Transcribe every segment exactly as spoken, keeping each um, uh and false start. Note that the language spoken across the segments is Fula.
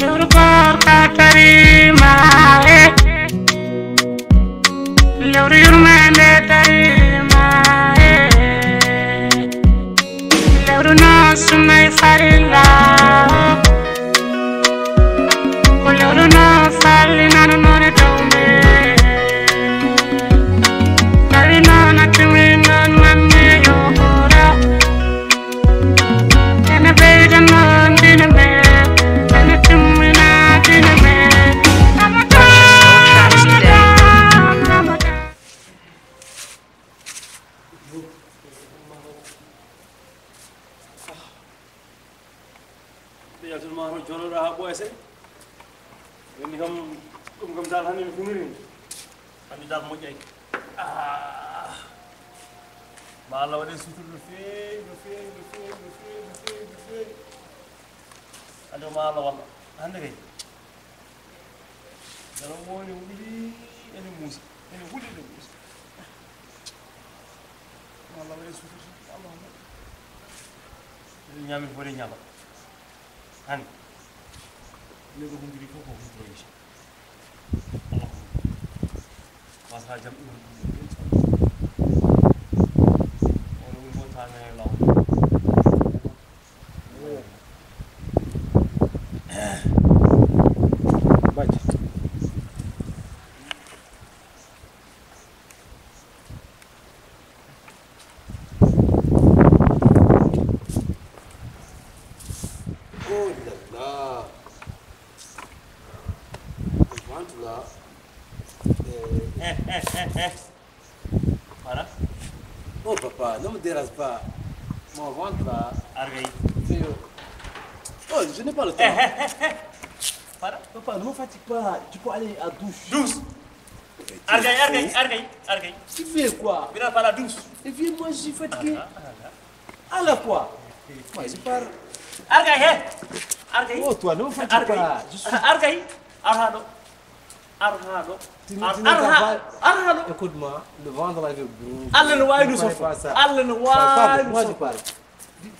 Lewru koor ka tarima e. Lewru yurmande tarima e. Lewru no sunnay farilla o. Ko lewru no fallinano noone tawme. Tawi noon a tumi noon manne yo koora. Ene ɓeyda noon dina men. Ene timmina dina men. Ramadan, Ramadan, Ramadan. Ɓe yaltunu ma toon jooɗoɗa ha ɓooya seeɗa. Woni kam, ɗum kam dal hannde mi huniri ni. Hannde dal moƴƴay. Ah. Ma Allah waɗe sutur no feewi, no feewi, no feewi, no feewi, no feewi, no feewi. Hannde ma Allah walla. Hannde kay. Dara woni wuli ene muusi. Ene wuli ene muusi. Walla waɗi sutur, Allahumma. Ene ñaami fof de ñaama. Hani. Ni ko humpiti fof ko humpito inchallah. Allahumma. Wasa jam ɗum inchallah. Wala woni fof tane law. Bacci. Oh là là. Le ventre là. Eh, eh, eh, eh. Voilà. Oh papa, ne me dérange pas. Mon ventre là. Argay. Oh, je n'ai pas le temps. Eh, eh, eh, eh. Voilà. Papa, ne me fatigue pas. Tu peux aller à douche. Douche. Argay, argay, argay, argay. Tu fais quoi? Mira pas la douche. Et puis moi, je suis fatigué. Ah, ah, ah. Alors quoi? Moi, je pars. Argay, hé. Argay. Oh, toi, ne me fatigue pas. Je suis... Argay. Arhano. Arhano. Tu ne, tu ne t'en vas. Arhano. Écoute-moi, le ventre là, je... Allah ne wawi nous sauver. Allah ne wawi nous sauver. Moi, je pars.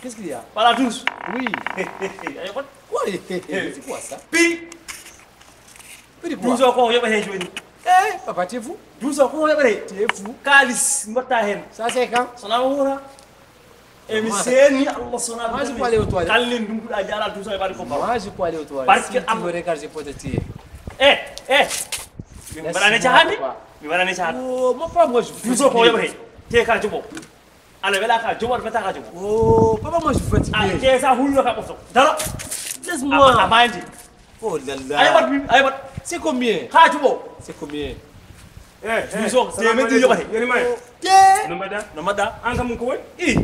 Qu'est-ce qu'il y a? Pas la douche. Oui. Ayo, quoi? Quoi? C'est quoi ça? Pi. Pi quoi? Douche o ko yoɓa he joni. Eh, papa, tu es fou. Douche o ko yoɓa he. Tu es fou. Kalis mbatta hen. Ça, c'est quand? Sona wura. Emi seeni Allah sona. Moi, je peux aller aux toilettes. Kallen dumbuɗa jala douche o e ɓaɗi ko bawa. Moi, je peux aller aux toilettes. Parce que si tu me regardes, je peux te tuer. Eh, eh. Mi mbaɗani cahandi. Mi mbaɗani cahandi. Oh, mon papa, moi, je... Douche o ko yoɓa he. Te ka joɓo. Ala wela ka joɓo, ala weta ka joɓo. Oh, papa, moi, je suis fatigué. Ah, te sa hullo ka ɓofto. Daro. Laisse-moi. A mandi. Oh là là. Ayo bat mi, ayo bat. C'est combien? Ka joɓo. C'est combien? Eh, eh, douche o, temedde yoɓate. Yoni ma en. Te. No mbaɗa? No mbaɗa? An kam ko woni? I.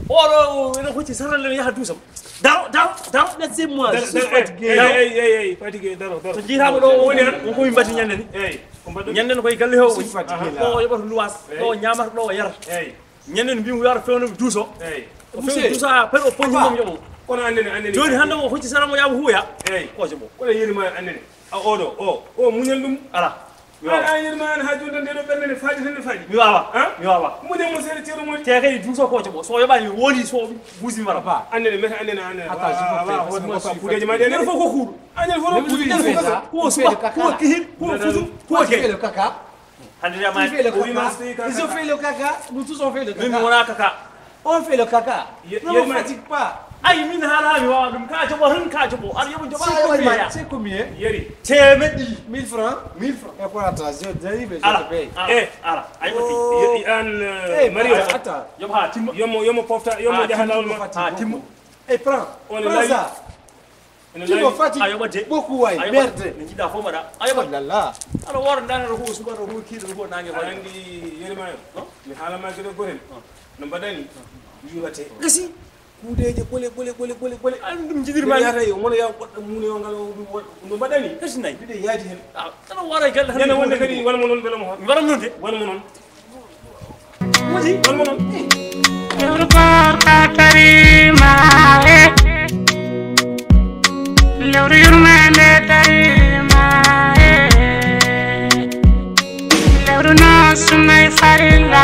Oɗo, ene hocci sarale no yaha douche am. Daro, daro, daro. Laissez-moi, je suis fatigué. Daro. Ey, ey, ey, fatigué, daro, daro. So jiitama ɗo o woni tan, on komi mbatti ñande ni. Ey, ko mbaɗɗon? Ñande no koye galle he o woni. Je suis fatigué là. Ɗo o yoɓata luwas, ɗo o ñamata, ɗo o yarata. Ey. Ñande no mbimi yaara fewno douche o. Ey. O fewno douche o, pari o poñi mo yoɓo. Kono annene, annene. Joni hande o hocci sara mo yaama huuya. Ey. Ko joɓo. Kono yoni ma annene. A oɗo, o, o muñal ɗum. Ala. Mi wawa. An, an yirma an ha joni tan nde ɗo ɓernde ne faaji tan ne faaji. Mi wawa. Han? Mi wawa. Muñal mo seeɗa ceerno Mody. Te kadi douche o ko joɓo. So yoɓani woni so busi mara. Papa. Annene, meta annene, annene. Attends, je peux faire parce que moi je suis fatigué. Kuuɗeji ma ɗe. Nder fof ko kuuɗo. Annene fof ko kuuɗo. Nder fof ko kuuɗo. Ko suba, ko kihin, ko futu, ko ke. Moi, je fais le caca. Hande wiya ma. Tu fais le caca. Ils ont fait le caca. Nous tous on fait le caca. Min mi wona kaka. On fait le caca. Ne me fatigue pas. Ay, min haala mi wawa ɗum. Ka joɓo tan, ka joɓo. Aɗa yoɓa joɓa. C'est combien? C'est combien? Yeri. Teemeɗɗe ɗiɗi. Mille francs. Mille francs. Et pour attends, je dérive, je te paye. Ala. Eh, ala. Ay, ɓatti. Yo, an, eh, Mario. Attends. Yoɓ ha timma. Yomo, yomo pofta, yomo jaha lawol ma. Ha timma. Eh, prends. Prends ça. Tu me fatigues beaucoup, waay. Merde. Ne jiɗɗa fof mbaɗa. Ayo, oh là là. Aɗa woora ndane ɗo ko suba ɗo ko kiiɗo ɗo ko nangue. Aɗa andi yeri ma en. Mi haala ma geɗe gotel. No mbaɗani? Yuurate. Gasi. Kuuɗeje ɓole, ɓole, ɓole, ɓole, ɓole. An ɗum jiɗirma. Yata yo mono yaw goɗɗo muune yo ngal no mbaɗani? Gasi nayi. Mbiɗe yaadi hen. Aɗa woora e galle tan. Ñande wonde kadi won mo noon beele mo. Mi waɗan noon de. Won mo noon. Lewru koor ka tarima e. Lewru yurmande tarima e. Lewru no sunnay farilla.